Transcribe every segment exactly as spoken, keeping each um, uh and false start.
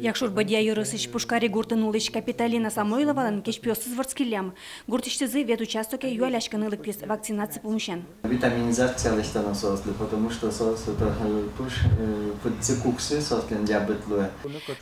Якшур-Бӧдья ёросысь Пушкари гуртын улӥсь Капитолина Самойловалэн кеч пиосыз вордскиллям. Гуртысьтызы ветучастоке юалляськыны лыктӥз вакцинаци пумысен. Витаминизация лэсьтоно соослы, потому что соос это, э, туж, э, пыдцы куксы, соослэн диабет луэ.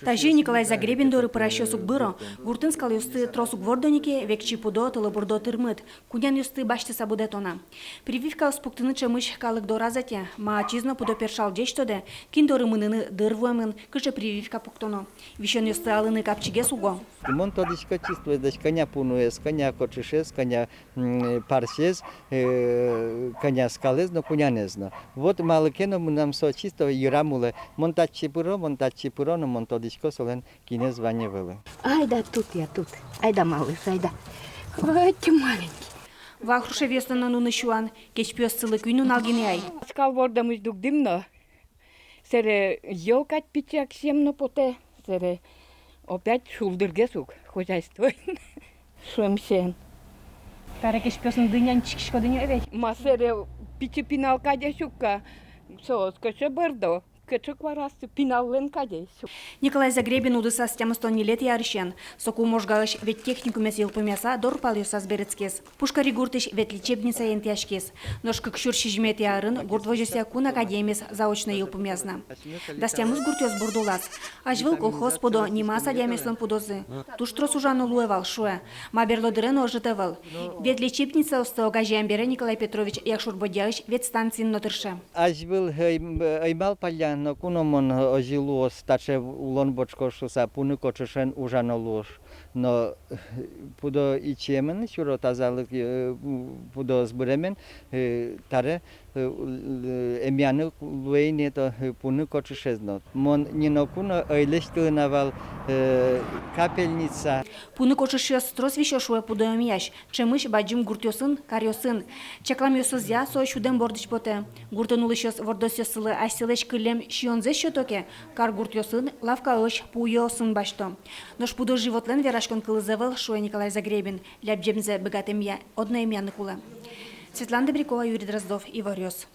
Тазьы Николай Загребин доры пырасьёс уг быро. Гуртын скалъёсты трос уг вордо ни ке, векчи пудо, тылобурдо тырмыт. Кунянъёсты басьтыса будэтоно. Прививкаос пуктыны ӵемысь калык дораз ӧте. Ма ачиз но пудо першал ӟеч тодэ, кин доры мыныны дыр вуэмын, кыӵе прививка пуктоно. Висёнъёсты алыны капчигес уго. Мон тодӥсько числоез, кӧня пуныез, кӧня кочышез, кӧня, м, парсез, э, кӧня скалэз но, кунянэз но. Вот малы ке но мынам со чисто йырам улэ. Мон татчы пыро, мон татчы пыро но, мон тодӥсько солэн кинэз вань-а, ӧвӧл-а. Айда тут, я тут. Айда, малыш, айда. Ой, ты маленький. Вахрушевъёслэн но нуны сюан, кеч пиоссылы куинь нунал гинэ ай. Скал вордэмысь дугдӥм но, сэре йӧл кадь пичи аксием но потэ, сэре опять шулдыргес ук хозяйствоын. Шуэмсен. Табере кеч пиослы дынь нянь чикиськоды ни ведь. Ма, сэре пичи пинал кадесь ук ка, соос кыӵе бӧрдо. Кыӵе куаразы пиналлэн кадесь. Николай Загребин удысаз тямыстон ньылетӥ арысен. Соку Можгаысь веттехникумез йылпумъяса, дор палъёсаз берытскиз. Пушкари гуртысь ветлечебницае интыяськиз. Нош кык сюрс сизьыметӥ арын гурт возёсъя кун академиез заочно йылпумъяз на. Дас тямыс гуртъёс бурд улаз. Азьвыл колхоз пудо, нимаз адямиослэн пудозы. Туж трос ужано луэ вал, шуэ. Ма берло дыре но ӧжыт ӧвӧл. Ветлечебницаосты огазеям бере Николай Петрович Якшур-Бӧдьяысь ветстанциын но тырше. Азьвыл ӧй, ӧй малпалля, ноку но мон озьы луоз, таӵе улон ӵош кошуса, пуны кочышен ужано луоз. Но пудо ичиемын, сюро тазалык, э, пудоос быремен, э, таре, э, эмъяны луэ ини это, э, пуны кочышез но. Мон ни ноку но ӧй лэсьтылы на вал, э, капельница. Пуны кочышъёс трос висё, шуэ пудо эмъясь. Ӵемысь бадӟым гуртъёсын, каръёсын. Чакламъёсызъя, со сюдэм бордысь потэ. Гуртын улӥсьёс вордосъёссылы асьсэлэсь кылем сиёнзэс сёто ке, кар гуртъёсын, лавкаозь, пуёосын басьто. Нош пудо-животлэн вераськон кылыз ӧвӧл, шуэ Николай Загребин. Лябӟемзэ быгатэмъя, одно эмъяны кулэ. Светлана Добрякова, Юрий Дроздов, «Иворъёс».